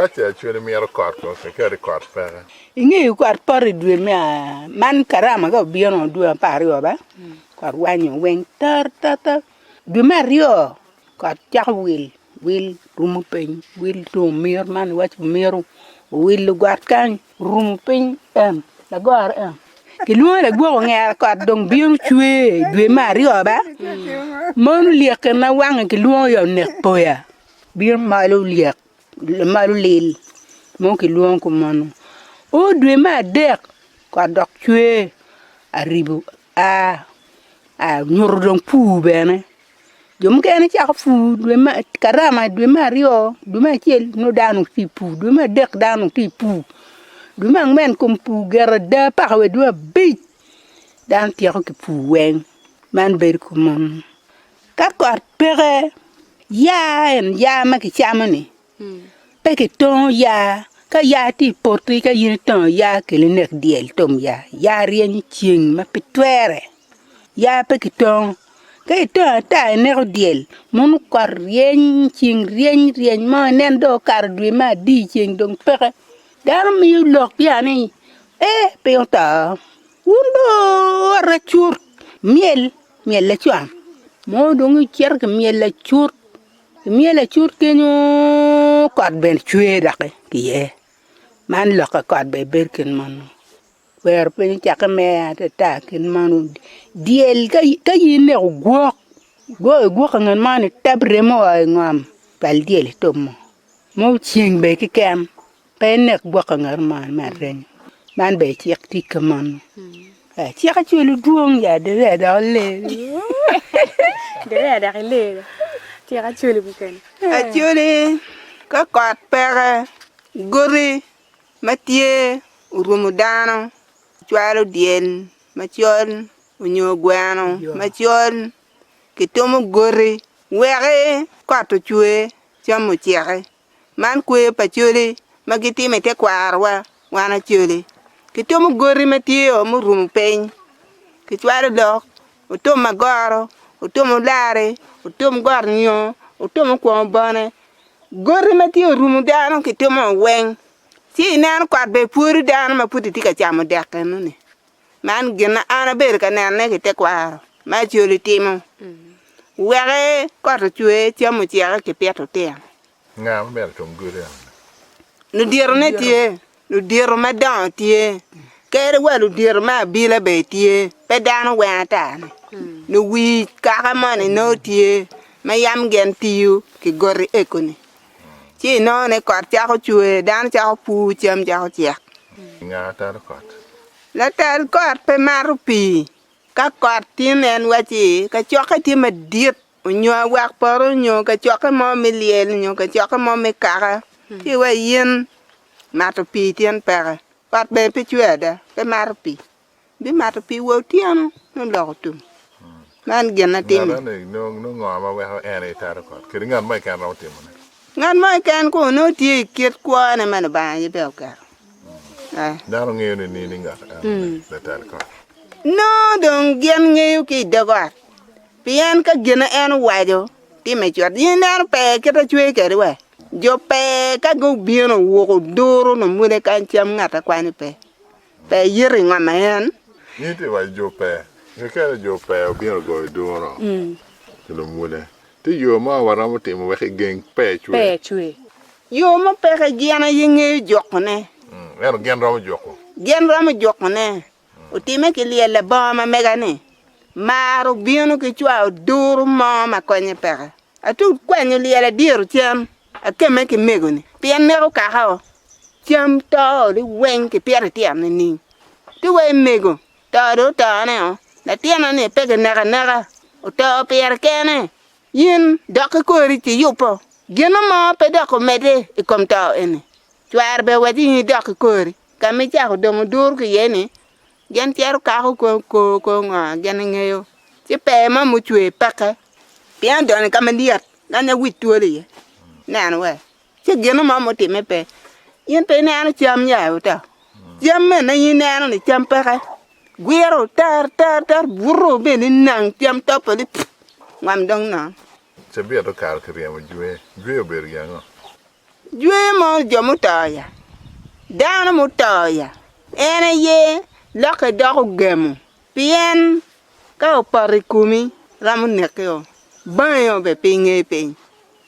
Ka ce Acholi mito kot ko, kekeri kot peke. Ingeyo kot poto i dwe me man karama ka obino dwe 12 ba kot wanyo weng tar tar tar dwe me aryo kot cako wil wil rumo piny wil tung omiro man iwaci omiro owilo got kany orumo piny en lagoro en kilwongo lagwok ongera kot dong bino cwer i dwe me aryo ba mono lyeke ma wange kilwongo ya onek poya bino malo lyek malo lil mo kilwongo kumeno o dwe me adek kot dok cwer aribo a nyuto dong pur bene jo mukene cako pur dwe me karama dwe me aryo dwe me acel nongo dano tye ka pur dwe me adek dano tye ka pur dwe me angwen kom pur gire ada paka wa dwe me abic dano tyeko ki pur weng man bedo kumeno. Ka kot peke, yaa en yaa ma kicamo-ni pe kitongo yaa, ka yaa tye i poti ka in itongo yaa keli nek dyel tom yaa, yaa ryenyo ceng ma pe twere, yaa pe kitongo ka itongo ata ineko dyel mono kot ryeny ceng ryeny ryeny mo inen dong okato dwe me adi ceng dong peke dano miyo lok ya ni ee piny oto wun dong wuwot acut myel. Myel lacwang mo dong icito ki myel lacut imyel lacut kenyo kot bene cwer doki ki iye man lok ka kot bene bedo kit meno kwero piny ocakke me atata kit meno dyel ka in ineko gwok igwoko ngat mo ni tab remo oo i ngom cwal dyel itumo mo ceng bene keken. Pe inek gwok ka ngat mo me arenyo. Man bene cik tye ka meno. Cik acwalo dwong ya dereya dok iler. Dereya dok iler. Cik acwali mukene. Acwali ka kot peke, goti ma tye orumo dano cwalo dyel macol onyo gweno macol kitumo goti weki kot ocwe cam oceki. Man kweyo pa coli ma gitimo i tekwarowa wan Acholi. Kitumo goti ma tye-o murumo piny, kicwalo lok, otum magoro, otum olari, otum got nyo, otum okwongo bone. Goti ma tye orumo dano kitumo weng ci ineno kot bene pwodo dano ma pud itye ka camo dek enoni. Man gin ma an abedo ka nenone ki tekwaro ma Acholi timo. Weke kot ocwer, cam oceke ki pito tyen. Nga ma myero otum godi eno-ni? Luditone tye, ludito madongo tye, kadi wa ludito me abila bene tye, pe dano weng ata-ni. Luwi kaka moni nongo tye ma yam gin tiyo ki goti eko-ni. Ci inongo ni kot cako cwer, dano cako pur, cam cako cek. Nga talo kot? Latal kot pe mato pii. Ka kot tin en wacci kacokke tye madit onyo awak poto onyo kacokke mo me lyel onyo kacokke mo me kaka ci wa in mato pii tin peke. Kot bene pe cwer ada pe mato pii. Bimato pii wa otyeno nongo lok otum. Man gin ma timme. Ngat eni nongo ngo ma weko en aye taro kot? Kadi ngat mo keken romo timone. Ngat mo keken kong onongo tye i kit kwone ma Lubanga aye bene oketo. Dano ngeyo nining ni ngat eno latal kot? Nongo dong gin ngeyo ki i dog ot, pien ka gin ma en owaco timme cut, in ineno pee kit ma cwer kwede wa? Jo pee ka gubino owuko duru lumule kany cam ngat a kwanyo pee. Pee yito i ngom ma en. In itye waco jo pee. Kekene jo pee obino ogoyo duro ki lumule. Tye yo mo waromo timo wek igeng pee cwer? Yo mo peke gin aye ngeyo jukone. Ento gin romo juko. Gin romo jukone. Otime ki lyel labongo ma mega ni, Mar obino ki cwayo duro mo ma konye peke. Atuk kwanyo lyel adyero cen, akemme ki mego-ni, pien neko kaka-o. Cam to liweng kipito ityen nining? Ti wa i mego, to dong otone-o, latinna-ni pe kineko aneka, oto pire kene. In dok ki kori ci iyubbo gin mo pe dok omedde i kom to eni. Cware bene owaco in idok ki kori ka ma icako dongo duru ki iye-ni, gin cito kako kor kor ngo gin gingeyo ci pee mo mucwe peke pien odonyo ka malyet kanya wic twolo iye neno wa. Ci gin mo mutimme pe. In pe ineno cam ya oto. Cam mene in ineno ni cam peke. Gwiro tar tar tar buto bene nang cam topo ni pff ngwam dong nono. Cabit okato kiryemo jwe. Jwe obedo gin ango? Jwer mo jo muto ya, dano muto ya, en aye lokke doko gemo, pien ka opoto i komi romo nekio, bangio bene pe inge piny.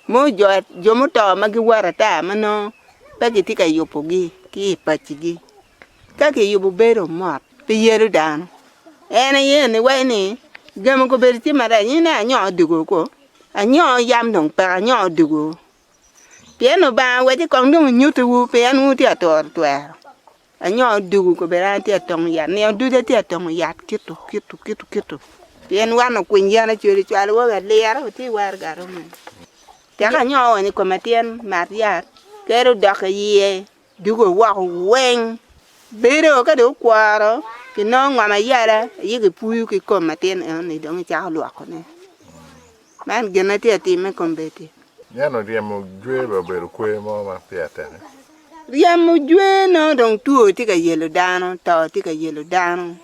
Mo jo muto ma giwoto ata ma nongo pe gitye ka yubogi ki i pacigi, ka kiyubo bedo mot pe yelo dano. En aye eni waci ni gemo gubedo tye marac, in anyo odwogo ko, anyo yam dong peke, anyo odwogo. Pien Lubanga owacci kong dong onyuttiwu pien wun wutye ka turo twero. Anyo odwogo kobedo an atye ka tongo yat, nino ducu atye ka tongo yat kito kito kito kito pien wan okwiny yen acwali cwalowa wa lira watye i waraga romo. Tek anyo oonyo i koma tyen mat yat kadi odok iye dwogo woko weng bedo ka dong okworo kinongo ngom ayala aye kipuyo ki kom latin enoni dong icako lwokone. Man gin ma tye ka timme kombeddi. Neno ryemo jwer bene obedo kwer mo ma pire tek. Ryemo jwer nongo dong two tye ka yelo dano, to tye ka yelo dano,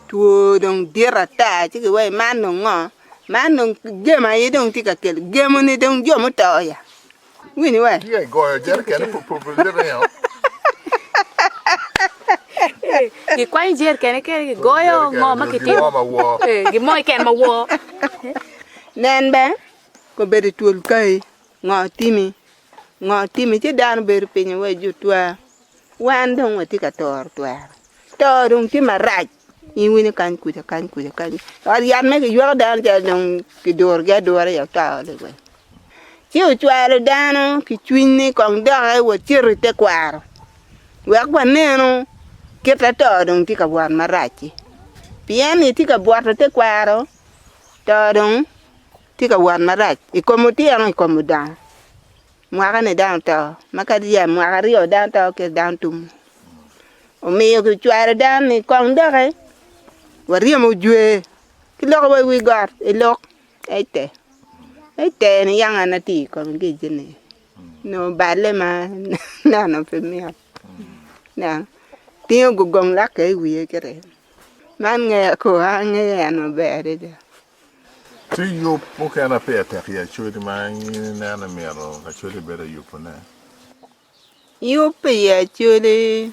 two dong dit ata ci kiwaci man dong ngo? Man dong gemo aye dong tye ka kelo, gemo-ni dong jo muto ya. Iwinyo we? Tye ka goyo jereken pupupu liringo. Gikwanyo jerikene kene gigoyo ngo ma kitimo. Gin mo ma wor. Gin mo keken ma wor. Nen bene, kobedo twol kai, ngo timi, ngo timi ci dano bedo piny wa ijutwa, wan dong watye ka toro twero. To dong tye marac, in iwinyo kany kuca kany kuca kany ot yat ma kiyweko dano calo dong kidurogi adura i oto liweng. Ci ocwalo dano ki cwiny ni kong doki wacito i tekwaro wek wanenu kit ma to dong tye ka wot marac-ci. Pien itye ka bwoto tekwaro, to dong tye ka wot marac i kom otyeno i kom odongo. Mwaka-ni dano oto ma kadi ya mwaka aryo dano to ki dano tumo. Omiyo kicwalo dano ni kong doki waryemo jwer ki loko wa i wi got i lok. Ete, ete ni yang an atye i kome gece ni nongo balle ma neno pe mit neno tingo gugong lake i wiye kiti man ngeya ko an angeyo en maber adada. Tye yub mukene ma pire tek i Acholi ma in ineno ni myero Acholi obed ayubone? Yub pi Acholi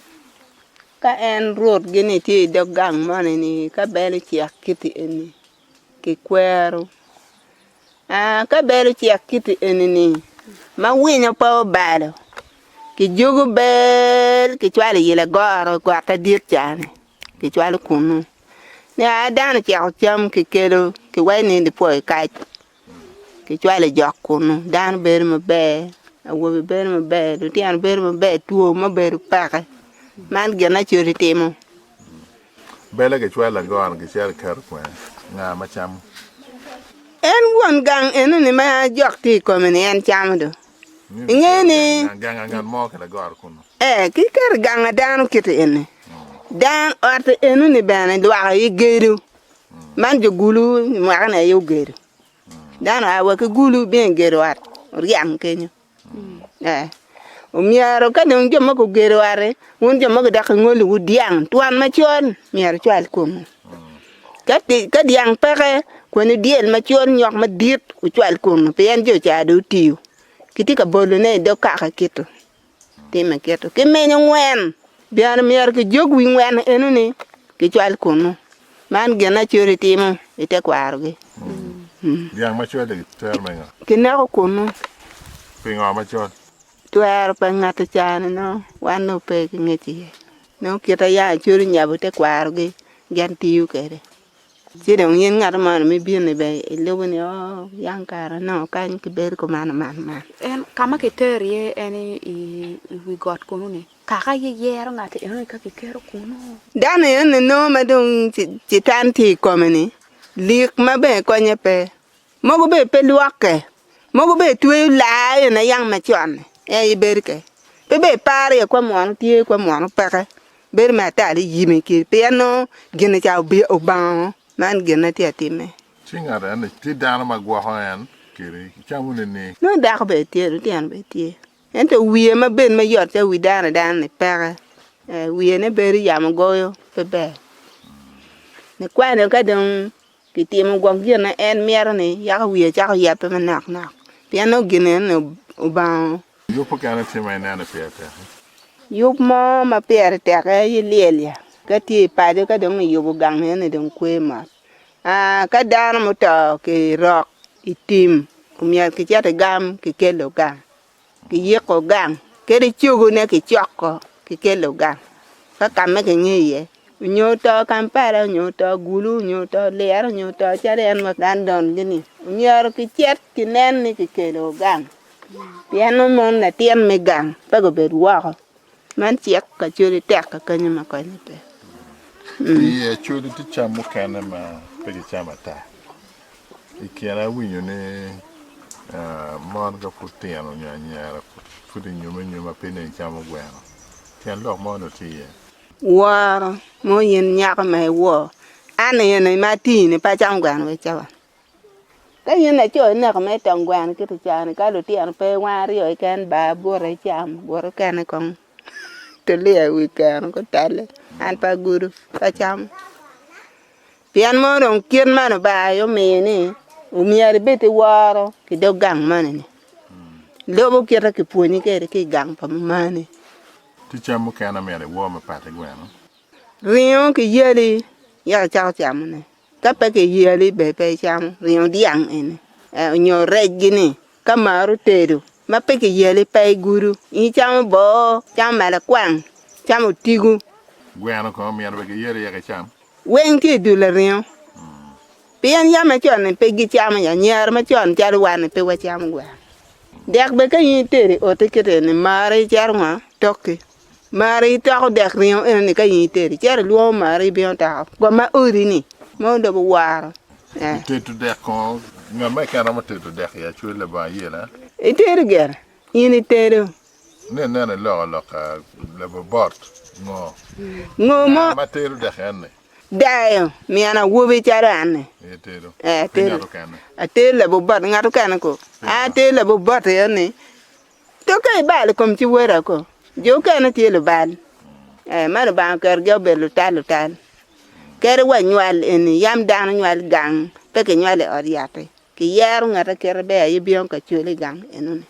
ka en rwotgi ni tye i dog gang moni ni ka bel ocek kiti eni kikwero. Ka bel ocek kiti eni-ni ma winyo pe obalo, kijogo bel kicwalo i lagoro got madit ca-ni kicwalo kunnu. Nia dano oceko cam kikelo kiwaco ni lipwoyo kac kicwalo i jok kunnu dano bedo maber, awobe bedo maber, lutino bedo maber, two mo bedo peke. Man gin ma Acholi timo. Belle gicwalo lagoro gicito giketo kwene, nga ma camo? En won gang enoni ma jok tye i kome-ni en camo do. Ingeyo ni. Gang a ngat mo ki lagoro kunu. Ee, kiketo i gang a dano kiti eni. Dan ot enoni bene lwak aye gedo. Man jo Gulu mwaka-ni aye ogedo. Dano oa wa ki Gulu bino egedo ot oryang kenyo. Omyero ka dong jo mogo ogedo ot-ti, wun jo mogo dok kingoliwu dyang twon macol myero wucwal komwu. Ka dyang peke, kweni dyel macol nyok madit wucwal kunnu pien jo ca dong otiyo gitye ka bolone i dog kaka kito. Timme kito ki menyo ngwen bene myero kijog wi ngwen enoni kicwal kunnu. Man gin Acholi timo i tekwarogi. Dyang macol-li twero me ngo? Kineko kunnu. Pingo macol? Twero pa ngat ca-ni nongo wan nongo pe ki ngec iye. Nongo kite ya Acholi onyabo tekwarogi gin tiyo kwede. Ci dong in ngat mo ma ibino bene ilubo ni oo yang kara nongo kany kibedo kuman man man. En ka ma kitero iye en i wi got kunu-ni, kaka aye yero ngat enoni ka kiketo kunu. Dano enoni nongo ma dong citan tye i kome-ni, lik ma bene konye pe. Mogo bene pe lwokke, mogo bene tweyo laa eni yang macon-ni en aye bedo kwede. Pe bene iparo iye kwa munu tye kwa munu peke. Bedo me ata ni yime kiri pien nongo gin ca obango man gin ma tye atime. Ci ngat eni tye dano ma gwoko en kiri camo nining? Nongo dako bene tye lutino bene tye ento wiye ma bed mayot calo wi dano adana ni peke wiye ne bedo yamo goyo pe ber nikwanyo ka dong kitimo gwok gin ma en mito ni yako wiye cako yabbe manok nok pien nongo gin eni obango. Yub mukene tye ma ineno ni pire tek? Yub mo ma pire tek aye lyel ya. Ka tye i paco ka dong iyubo gang eni dong kwe mot. Ka dano muto kirok i tim omyero kicit igam kikelo gang, kiyiko gang kadi cogone kicoko kikelo gang ka ka ma kingeyo iye onyo oto Kampala onyo oto Gulu onyo oto Lira onyo oto calo en wa London gini omyero kicit kinen ni kikelo gang pien nongo mon latin me gang pe gubed woko. Man cik kacoli tek kakenyo ma konye pe. I Acholi tye cam mukene ma pe kicamo ata. I kine awinyo ni mon ka pud tino nyo anyira pud inyome anyoma pe ni icamo gweno. Tyen lok mo onongo tye iye. Woro mo in nyako ma iwor. An eni ma atini pe acamo gweno wa i cawa. Ka in laco ineko mere tong gweno ki ticani ka lutino pe wang aryo keken bar bute icam bute okene kong tuliya i wi keno gutale an pe agudo pe acamo pien mono dong kit ma Lubanga aye omiyo ni omyero ibed ki woro ki dog gang moni-ni lubo kite kipwonyi kwede ki i gang pa mamani. Tye cam mukene myero iwor mapat ki gweno. Ringo ki yali yaka icako camone. Ka pe kiyali bene pe icamo ringo dyang eni nyo recgi ni ka maro tedo ma pe kiyali pe igudo in icamo boo, icamo malakwang, icamo otigo. Gweno kono myero bene kiyel iye kicam? Weng tye i dul ringo pien yam macon ni pe gicamo ya anyira macon calo wan ni pe wacamo gweno dek bene ka in itedo i oti kit eni mari icito ngo tokki. Mari itoko dek ringo eno ni ka in itedo icito ilwongo mari ibino toko gwa ma odi ni ma onongo owaro. Itedo dek kono ngat mo keken romo tedo dek i acwel labongo ayela? Itedo gire in itedo. Ne neno iloko lok labobot ngo? Ngo mo ma tedo dek en ni? Dayo min awobi calo an ni. Itedo. Eh atedo. Atedo. Atedo labobot ngat okene ko. Atedo labobot en ni. To ka ibalo i kom ci wora ko, jo okene tye lubal, ee, ma Lubanga oketogi obedo lutal lutal. Kadi wa nywal eni, yam dano nywal gang, pe kinywalo i ot yat-ti. Kiyero ngat a kite ber aye bino ka cwele i gang enoni.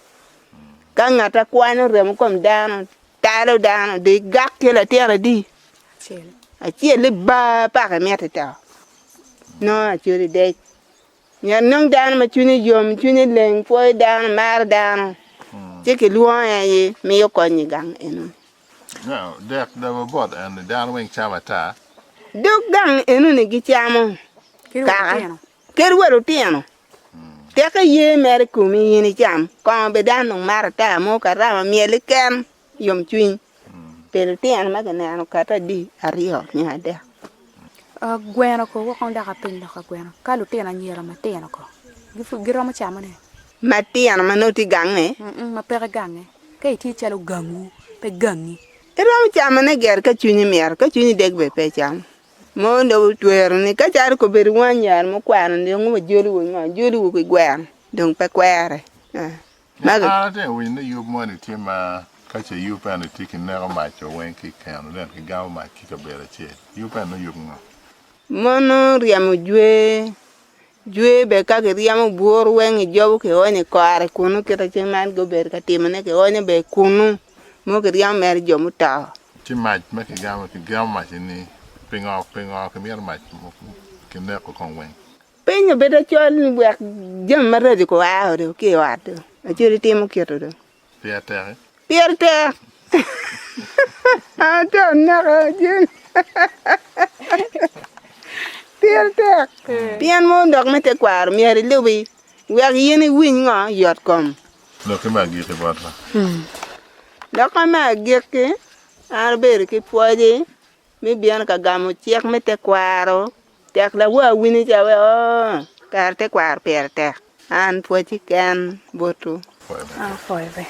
Ka ngat a kwanyo remo kom dano, talo dano, dong igak ki latin adi? Acel ni ba paka imito ito. Nongo acwali dec. Myero inong dano ma cwinye yom, cwinye leng, pwoyo dano, maro dano, ci kilwonge aye miyo kony i gang enoni. Now, dek daba bot en ni dano weng camo ata. Dog gang enoni gicamo kaka, kadi wa lutino. Teke ye mere i komi in icam, kongo bene dano dong mato ata mo karama myel keken, yomcwiny. Pi lutino ma kineno kati adi aryo nyo adek. Gweno ko wek kong dok apeny lok ka gweno ka lutino anyira matino ko giromo camo ne? Matino ma nongo tye gange? Ma peke gange ka itye calo gangwu pe gangi. Iromo camo ne gire ka cwinyi mito ka cwinyi deg bene pe icamo. Mo dong otwero ni ka calo kobedo wun anyira mukwano ni dong wajoli wu ngo joli wu ki gweno dong pe kwere. An atye ka winyo ni yub moni tye ma ka ce yub eni tye ki neko mac o weng ki keno then ki gamo mac ki kabedo acel. Yub eni nongo yub ngo? Mono ryemo jwe, jwe bene ka kiryemo buru weng ijobo kionyo i kore kunu kite ceng man gubedo ka timone kionyo bene kunu mogo kiryemo mere jo muto. Ci mac ma kigamo kigamo mac ni pingo pingo kimito mac kineko kong weng? Piny obedo acol ni wek jami maraco gua do ki i ot do acol itimo kito do. Pire tek-ki? Pire tek. Ata naka jami. Pire tek. Pien mo dok me tekwaro myero ilubi wek in iwiny ngo yot kom. Lokki me agikki botwa. Lokka me agikki an abedo ki pwoci me bino ka gamo cik me tekwaro Tek lawor awinyo ca wek oo kare tekwaro pire tek an pwocci ken botwu. Apwoyo be.